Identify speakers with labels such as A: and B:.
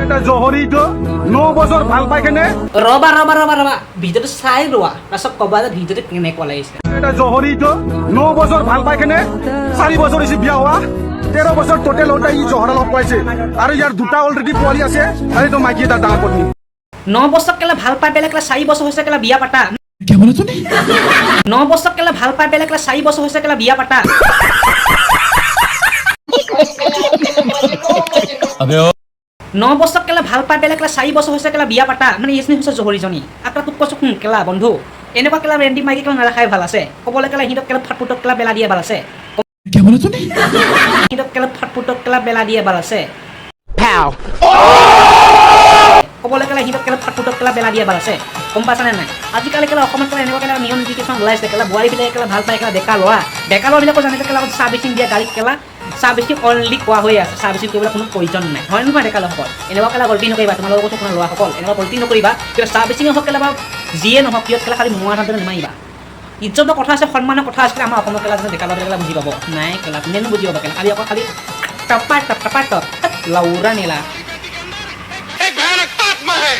A: এটা জহৰীটো 9 বছৰ ভাল পাই কেনে।
B: ৰবা ৰবা ৰবা ৰবা, ভিডিঅ'টো চাই লোৱা, তাৰপিছত ক'বা যে ভিডিঅ'টো কেনেকুৱা লাগিছে।
A: এটা জহৰীটো 9 বছৰ ভাল পাই কেনে, 4 বছৰ হৈছে বিয়া হোৱা, 13 বছৰ টোটেল হওঁতে ই জহৰা লগ পাইছে আৰু ইয়াৰ দুটা অলৰেডি পোৱালি আছে আৰু এইটো মাইকী এটা ডাঙৰ পত্নী।
B: 9 বছৰ কেলা ভাল পাই পেলাই কেলা 4 বছৰ হৈছে কেলা বিয়া পাতা। 9 বছৰ কেলা ভাল পাই পেলাই কেলা 4 বছৰ হৈছে কেলা বিয়া পাতা। 9 বছৰ কেলা ভাল পাই পেলাই কেলা 4 বছৰ হৈছে কেলা বিয়া পাতা। মানে এইজনী হৈছে জহৰীজনী। আকৌ তোক কৈছো শুন কেলা বন্ধু, এনেকুৱা কেলা ৰেণ্ডি মাইকী কেলা নাৰাখাই ভাল আছে। ক'বলৈ কেলা সিহঁতক কেলা ফাটপুটক কেলা বেলা দিয়ে ভাল আছে। সিহঁতক কেলা ফাটপুটক কেলা বেলা দিয়ে ভাল আছে। ক'বলৈ কেলা সিহঁতক কেলা ফাটপুটক কেলা বেলা দিয়ে ভাল আছে। গম পাইছানে নাই? আজিকালি কেলা অসমত কেলা এনেকুৱা কেলা নিয়ম নীতি কিছুমান ওলাইছে কেলা। বোৱাৰীবিলাক কেলা ভাল পায় কেলা ডেকা ল'ৰা। ডেকা ল'ৰাবিলাকো জানে যে কেলা চাৰ্ভিচিং দিয়া গাড়ীত কেলা চাৰ্ভিচিং অলৰেডি কোৱা হৈ আছে, চাৰ্ভিচিং কৰিবলৈ কোনো প্ৰয়োজন নাই, হয় নহয়? ডেকা ল'ৰাসকল, এনেকুৱা কেলা গল্টি নকৰিবা। তোমালোকৰ কৈছোঁ কোনো ল'ৰাসকল, এনেকুৱা গল্টি নকৰিবা। কিয় চাৰ্ভিচিঙে হওক কেলা বা যিয়ে নহওক কিয় কেলা, খালি মোৱা ধানটো নামাৰিবা। ইজ্জতৰ কথা আছে, সন্মানৰ কথা আছে। আমাৰ অসমৰ কেলা ডেকা ল'ৰাবিলাক বুজি পাব নাই কেলা? কোনেনো বুজি পাব কেলা? খালি অকল খালি টপা টপ টপা টপ লাউৰা নেলা।
C: एक भयानक आत्मा है।